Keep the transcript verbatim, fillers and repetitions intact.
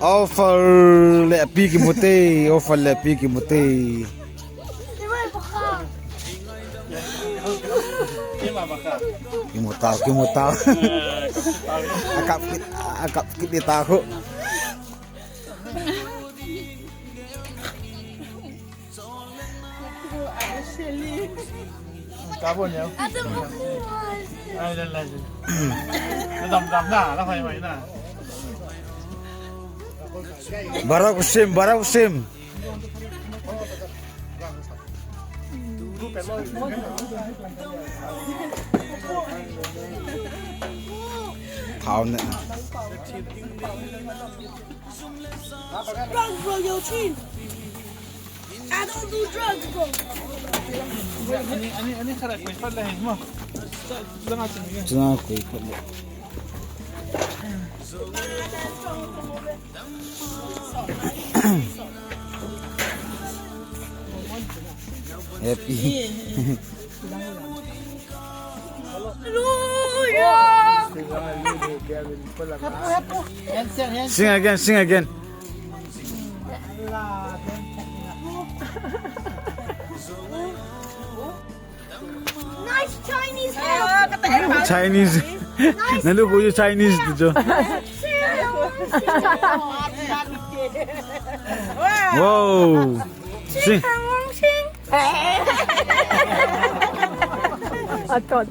Offer le pi kimu te, offer le pi kimu te. Kimu tau, kimu tau. Akap kit, akap kit ni tau. Ka bon ya. Ai la la. Dam dam na, la phai mai na. Bara kusim, bara kusim. Thao ne. Drugs, bro, yo, chin. I don't do drugs, bro. Ani, ani, ani khara koi phat le mo. Jang a chin. Jang a koi phat le. Happy. Hallelujah. Sing again, sing again. Nice Chinese house. Chinese. Nice. Nalu ko Chinese tu jo. Wow. Sing. Sing. Atot.